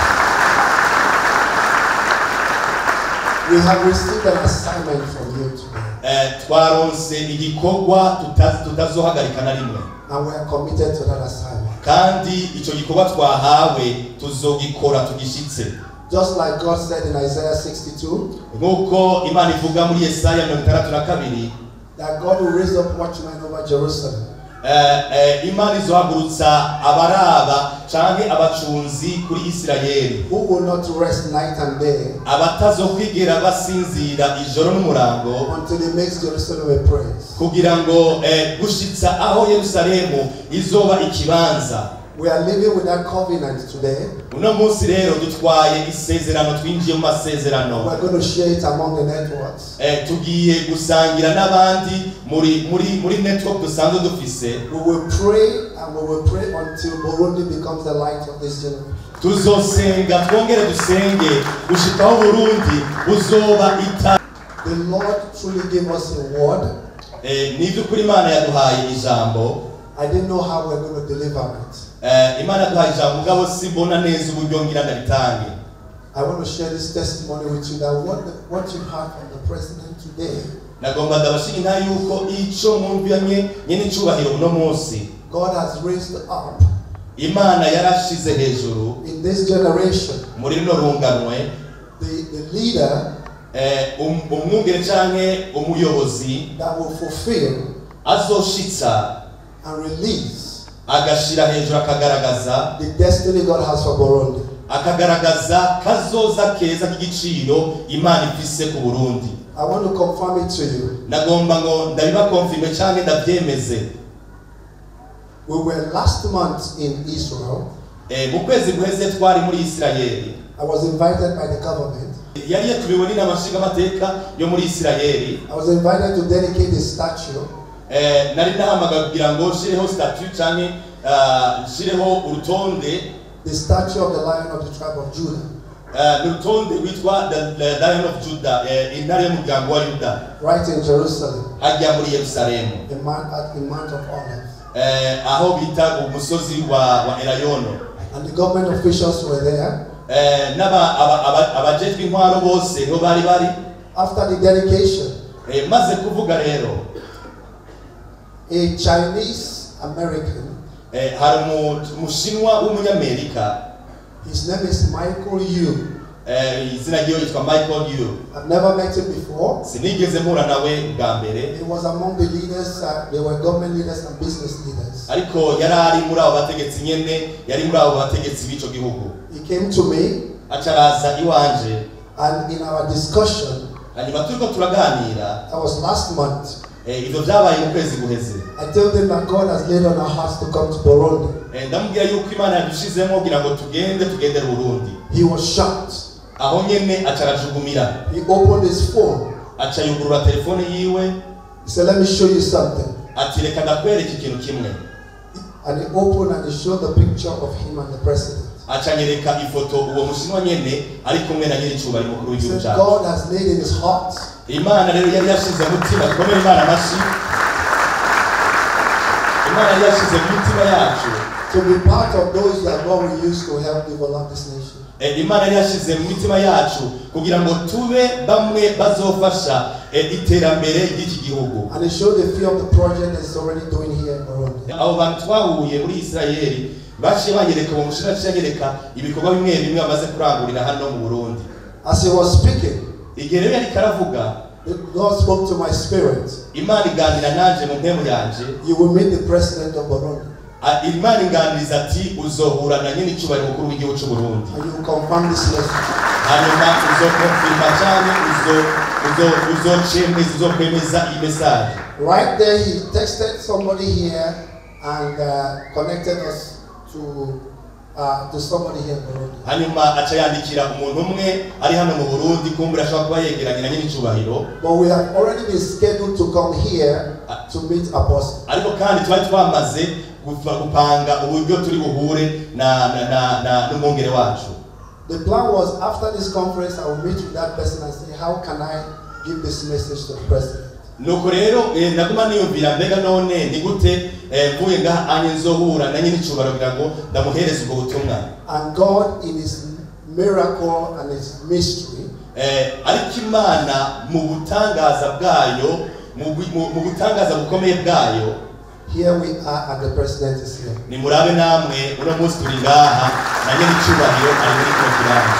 We have received an assignment from you today. Twaronse igikorwa tutazohagarika na rimwe. And we are committed to that assignment. Kandi ico gikorwa twahawe tuzogikora tugishitse. Just like God said in Isaiah 62, nkuko Imana ivuga muri Yesaya 62, that God will raise up watchmen over Jerusalem. Imana izohagurutsa abaraba canke abacunzi kuri Isirayeli, who will not rest night and day, abatazokwigera basinzira ijoro n'umurango, until he makes Jerusalem a praise, kugira ngo gushitsa aho Yerusalemu izoba ikibanza. We are living with that covenant today. Uno munsi rero dutwaye isezerano, twinjiye mu masezerano. We are going to share it among the networks. Tugiye gusangira n'abandi muri network dusanzwe dufise. We will pray and we will pray until Burundi becomes the light of this generation. Tuzosenga twongere dusenge gushikaho Burundi buzoba ita. The Lord truly gave us a word. Ni by'ukuri Imana yaduhaye ijambo. I didn't know how we're going to deliver it. Imana yaduhaye ijambo mugabo simbona neza uburyo ngira ndaritange. I want to share this testimony with you that what you heard from the president today. Nagomba ndabashinga inta yuko ico mwumvanye nyene icubahiro uno munsi. God has raised up. Imana yarashize hejuru in this generation. Muri rino runganwe the leader umwungere canke umuyobozi that will fulfill azoshitsa and release agashira hejuru akagaragaza the destiny God has for Burundi, akagaragaza kazoza keza k'igiciro Imana ifise ku Burundi. I want to confirm it to you. Nagomba ngo ndabibakonfirme canke ndavyemeze. We were last month in Israel. Mu kwezi guheze twari muri Israeli. I was invited by the government. Yari yatumiwe n'inama nshingamateka yo muri Israeli. I was invited to dedicate the statue. Nari nahamagawe kugira ngo nshireho statue canke nshireho urutonde, the statue of the Lion of the tribe of Judah. Urutonde rwitwa the Lion of Judah, intare y'umuryango wa Yuda. Right in Jerusalem. Hajya muri Yerusalemu. At the Mount of Olives. Aho bita umusozi wa Elayono. And the government officials were there. N'abajejwe intwaro bose niho bari bari. After the dedication, Maze kuvuga rero, a Chinese American, hari umushinwa w'umunyamerika, his name is Michael Yu. Izina ryiwe yitwa Michael Yu. I've never met him before. Sinigeze mpura nawe bwa mbere. He was among the leaders, they were government leaders and business leaders. Ariko yari ari muri abo bategetsi nyene, yari muri abo bategetsi b'ico gihugu. He came to me, Aca araza iwanje. and in our discussion, Hanyuma turiko turaganira, that was last month, ivyo vyabaye mu kwezi guheze, I told him that God has laid on our hearts to come to Burundi. Ndamubwira yuko Imana yadushizemo kugira ngo tugende tugendere Burundi. He was shocked. Aho nyene aca arajugumira. He opened his phone. Aca yugurura telefone yiwe. He said, "Let me show you something." Ati reka ndakwereka ikintu kimwe. And he opened and he showed the picture of him and the president. Aca anyereka ifoto uwo mushinwa nyene ari kumwe na nyiricubahiro mukuru He w'igihugu said, cacu. God has laid in his heart Imana rero yari yashize mutima, dukomere Imana amashi. Imana yari yashize mu mitima yacu to be part of those that God will use to help develop this nation. Imana yari yashize mu mitima yacu kugira ngo tube bamwe bazofasha iterambere ry'iki gihugu. And he showed a few of the projects that he's already doing here in Burundi. Abo bantu twahuye muri Isirayeli baciye banyereka, uwo mushinwa aciye anyereka ibikorwa bimwe bimwe bamaze kurangurira hano mu Burundi. As he was speaking, Igihe rero yariko aravuga, God spoke to my spirit. Imana iganira nanje mu mpemu yanje. You will meet the president of Burundi. Imana inganiriza ati uzohura na nyiricubahiro mukuru w'igihugu c'u Burundi. And you will confirm this message. Hanyuma uzokonfirma canke uzocemeza, uzokwemeza iyi message. Right there, he texted somebody here and connected us to somebody here in Burundi. Hanyuma aca yandikira umuntu umwe ari hano mu Burundi, kumbura ashobora kuba yegeranye na nyiricubahiro. But we have already been scheduled to come here to meet Apostle. Ariko kandi twari twamaze gupanga uburyo turi buhure na n'umwungere wacu. The plan was after this conference I will meet with that person and say, how can I give this message to the president? Nuko rero naguma niyumvira mbega none ni gute mvuye ngaha anye nzohura na nyiricubahiro kugira ngo ndamuhereze ubwo butumwa. And God in his miracle and his mystery, Ariko Imana mu butangaza bwayo, mu butangaza bukomeye bwayo, here we are and the president is here. Ni murabe namwe uno munsi turi ngaha na nyiricubahiro ari muri kino kibanza.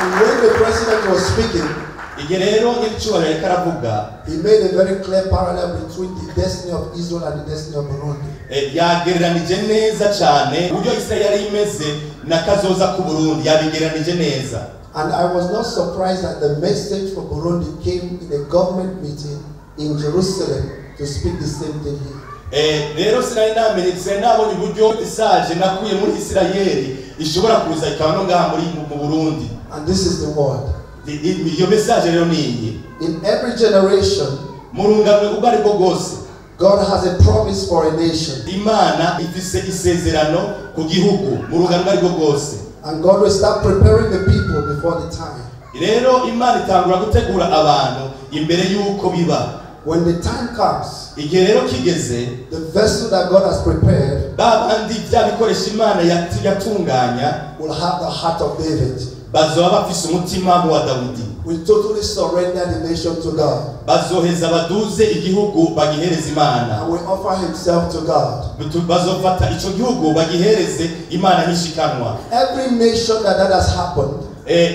And when the president was speaking, Igihe rero nyiricubahiro yariko aravuga, he made a very clear parallel between the destiny of Israel and the destiny of Burundi. Yagereranije neza cane uburyo Israel yari imeze na kazoza ku Burundi, yabigereranije neza. And I was not surprised that the message for Burundi came in a government meeting in Jerusalem to speak the same thing here. Rero sinari namenye, sinari nabonye uburyo message nakuye muri Isirayeli ishobora kuza ikaba no ngaha muri mu Burundi. And this is the word. Iyo message rero ni iyi. In every generation, mu rungano ubwo aribwo bwose, God has a promise for a nation. Imana ifise isezerano ku gihugu mu rungano ubwo aribwo bwose. And God will start preparing the people before the time. Rero Imana itangura gutegura abantu imbere y'uko biba. When the time comes, Igihe rero kigeze, the vessel that God has prepared ba bandi bya bikoresho Imana yatunganya will have the heart of David. bazoba bafise umutima wa Dawidi. We totally surrender the nation to God. Bazoheza baduze igihugu bagihereze Imana. And we offer himself to God. Bazofata ico gihugu bagihereze Imana nk'ishikanwa. Every nation that has happened,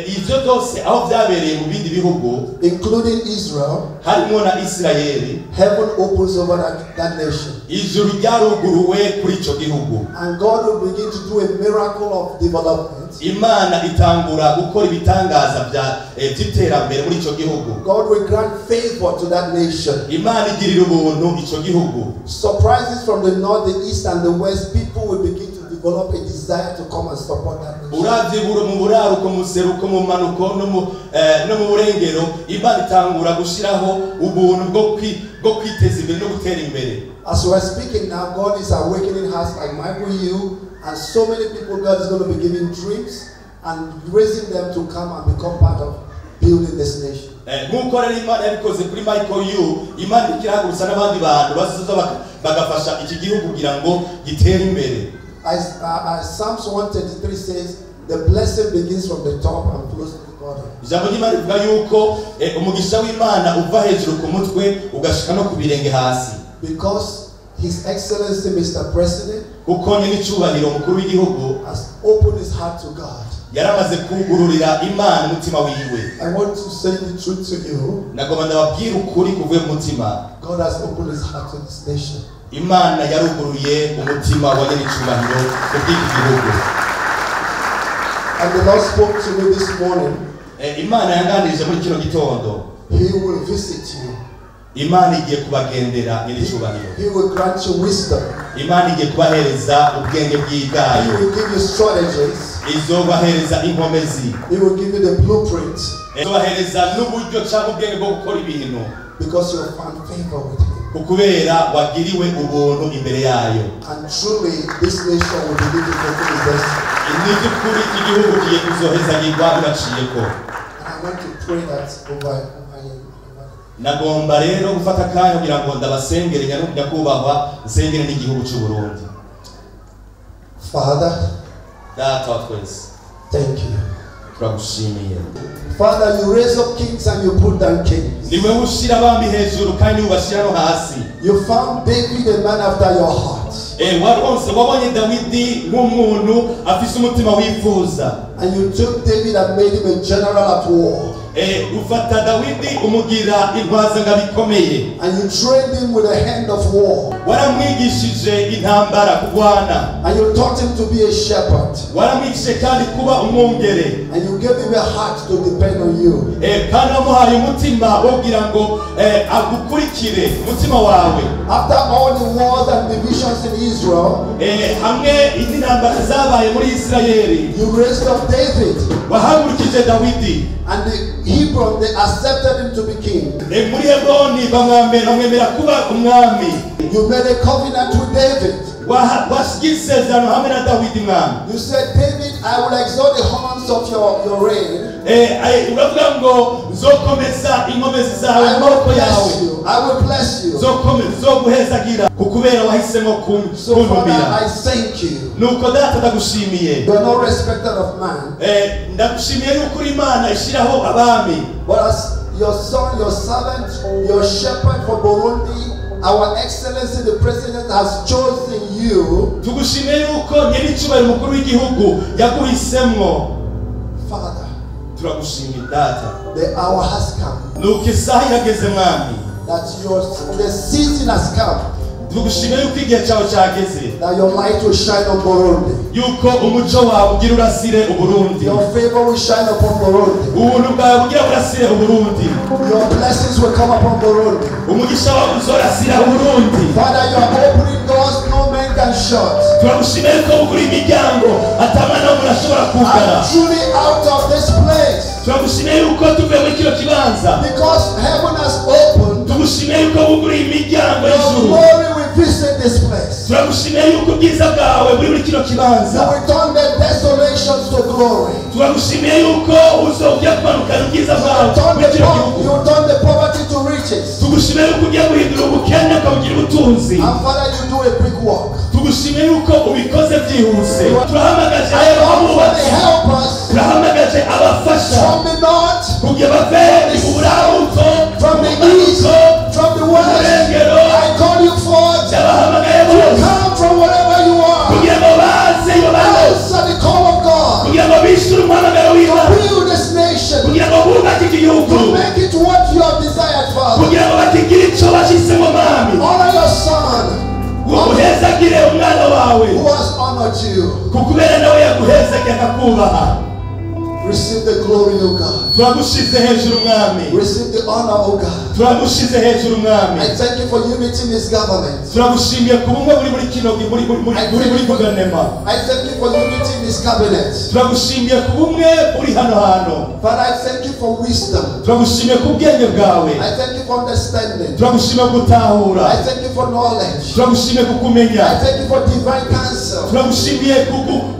Ivyo byose aho vyabereye mu bindi bihugu, including Israel, harimo na Isirayeli, heaven opens over that nation. Ijuru ryaruguruwe kuri ico gihugu. And God will begin to do a miracle of development. Imana itangura gukora ibitangaza vy'iterambere muri ico gihugu. God will grant favor to that nation. Imana igirira ubuntu ico gihugu. Surprises from the north, the east, and the west, people will begin to develop a desire to come and support that nation. Uravye mu buraruko, mu seruko, mu manuko, no mu burengero, Imana itangura gushiraho ubuntu bwo kwiteza imbere no gutera imbere. As we are speaking now, God is awakening hearts like Michael Yu and so many people. God is going to be giving dreams and raising them to come and become part of building this nation. Nk'uko rero Imana yabikoze kuri Michael Yu, Imana ikirahagurutsa n'abandi bantu bazoza bagafasha iki gihugu kugira ngo gitere imbere. As Psalms 133 says, The blessing begins from the top and flows to the bottom. Ijambo ry'Imana rivuga yuko umugisha w'Imana uva hejuru ku mutwe ugashika no ku birenge hasi. Because His Excellency Mr. President kuko nyir'icyubahiro umukuru w'igihugu has opened his heart to God. Yaramaze kugururira Imana umutima wiwe. I want to say the truth to you. Nagomba ndababwira ukuri kuvuye mu mutima. God has opened his heart to this nation. Imana yaruguruye umutima wa nyir'icyubahiro kubw'iki gihugu. And the Lord spoke to me this morning. Imana yanganirije muri kino gitondo. He will visit you. Imana igiye kubagendera nyir'icyubahiro. He will grant you wisdom. Imana igiye kubahereza ubwenge bw'ibwayo. He will give you strategies. Izobahereza inkomezi. He will give you the blueprint. Izobahereza n'uburyo cyangwa ubwenge bwo gukora ibintu. Because you have found favor with him. Kukubera wagiriwe ubuntu imbere yayo. And truly this nation will begin to fulfill its destiny. Ni by'ukuri igihugu kigiye kuzohezagirwa bibaciyeko. And I want to pray that over him. Nagomba rero gufata akanya kugira ngo ndabasengere nyakubahwa nsengere n'igihugu cy'u Burundi. Father, Data wa twese, thank you. Turagushimiye. Father, you raise up kings and you put down kings. Niwe ushira abami hejuru kandi ubashira no hasi. You found David a man after your heart. Waronse wabonye Dawidi nk'umuntu afise umutima wifuza. And you took David and made him a general at war. Ufata Dawidi umugira intwazanga bikomeye. And you trained him with a hand of war. Waramwigishije intambara kugwana. And you taught him to be a shepherd. Waramwigishije kandi kuba umwungere. And you gave him a heart to depend on you. Kandi wamuhaye umutima wo kugira ngo agukurikire umutima wawe. After all the wars and divisions in Israel, hamwe n'intambara zabaye muri Isirayeli, you raised up David. Wahagurukije Dawidi. And the Hebron, they accepted him to be king. Muri Hebroni bamwemera kuba umwami. You made a covenant with David. Wasize isezerano hamwe na Dawidi mwami. You said, David, I will exalt the horns of your reign. Uravuga ngo nzokomeza inkomezi zawe I mu will maboko yawe. bless you. I will bless you. Nzoguhezagira kukubera wahisemo So Father, kuntumira. I thank you. Nuko Data ndagushimiye. You are no respecter of man. Ndagushimiye yuko uri Imana ishiraho abami. But as your son, your servant, your shepherd for Burundi, our Excellency the President has chosen you. Tugushimiye yuko nyir'icyubahiro umukuru w'igihugu yaguhisemwo. Father, turagushimiye Data. The hour has come. Nuko isaha irageze mwami. That the season has come. Tugushimiye yuko igihe cyawe cyageze. That your light will shine on Burundi. Yuko umuco wawe ugira urasire Uburundi. Your favor will shine upon Burundi. Ubuntu bwawe bugira burasire Uburundi. Your blessings will come upon Burundi. Umugisha wawe uzorasira Uburundi. Father, you are opening doors no man can shut. Turagushimiye yuko ugura imiryango atamwana w'umuntu ashobora kugara. I'm truly out of this place. Turagushimiye yuko tuvuye muri kino kibanza. Because heaven has opened. Tugushimiye yuko wuguriye imiryango y'ijuru. Your glory will visit this place. Turagushimiye yuko ubwiza bwawe buri muri kino kibanza. You will turn the desolations to glory. Turagushimiye yuko uzongera kumanukana ubwiza bwawe muri kino gihugu. You turn the poverty to riches. Tugushimiye yuko ugiye guhindura ubukene ukabugira ubutunzi. And Father, you do a quick work. Tugushimiye yuko ubikoze byihuse. Turahamagaje abubatsi. Turahamagaje abafasha. From the north, kugira bave uburaruko, from the east, from the west, I call you forth to come from wherever you are. Kugira ngo baze iyo bari hose. Answer the call of God. Kugira ngo bishyure umuhamagaro w'Imana. To build this nation. Kugira ngo bubake iki gihugu. To make it what you have desired, Father. Kugira ngo bakigire icyo bashyizemo mwami. Honor your son. Uguhezagire umwana wawe. Who has honored you. Kukubera nawe yaguhezagiye akakubaha. Receive the glory, O God. Turagushize hejuru mwami. Receive the honor, O God. Turagushize hejuru mwami. I thank you for unity in this government. Turagushimiye ku bumwe buri muri kino muri muri guverinoma. I thank you for unity in this cabinet. Turagushimiye ku bumwe buri hano hano. Father, I thank you for wisdom. Turagushimiye ku bwenge bwawe. I thank you for understanding. Turagushimiye gutahura. I thank you for knowledge. Turagushimiye kukumenya. I thank you for divine counsel. Turagushimiye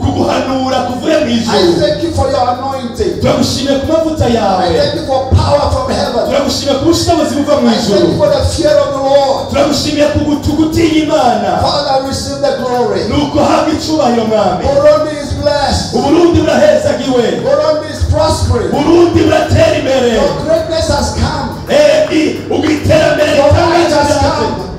kuguhanura kuvuye mu ijuru. I thank you for your anointing. Turagushimiye ku mavuta yawe. I thank you for power from heaven. Turagushimira ku bushobozi buva mu I thank ijuru. you for the fear of the Lord. Turagushimiye ku gutinya Imana. Father, receive the glory. Nuko habwa icubahiro, Mwami. Burundi is blessed. Uburundi burahezagiwe. Burundi is prospering. Burundi buratera imbere. Your greatness has come. Eh, iterambere Your light ritangaje has ryaje. come.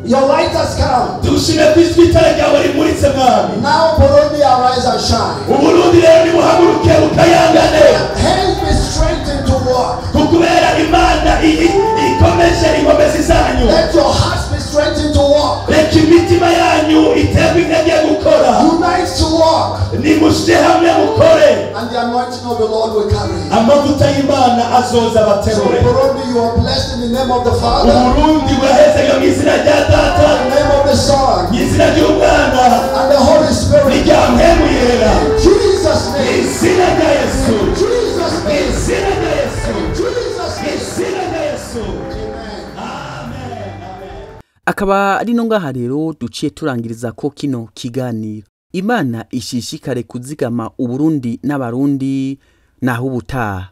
Your light has come. Tugushimiye ku ijwi itara ryawe rimuritse, Mwami. Now Burundi, arise and shine. Uburundi rero nibuhaguruke bukayangane. Hands be strengthened to work. Kukubera Imana ikomeje inkomezi zanyu. Let your hearts be strengthened to work. Reka imitima yanyu iterwe intege gukora. Unite to work. Nimushyire hamwe mukore. And the anointing of the Lord will carry you. Amavuta y'Imana azoza So abaterure. Burundi, you are blessed in the name of the Father, Uburundi burahezega mu izina rya Data, in the name of the Son, mu izina ry'Umwana, and the Holy Spirit. n'irya Mpwemu Yera. In Jesus' Mu name. izina rya Yesu. In Jesus' Mu name. izina rya Yesu. In Jesus' Mu name. izina rya Yesu. Amen. Amen, amen. Akaba ari no ngaha rero duciye turangiriza ko kino kiganiro. Imana ishishikare kuzigama Uburundi n'Abarundi. Naho ubutaha.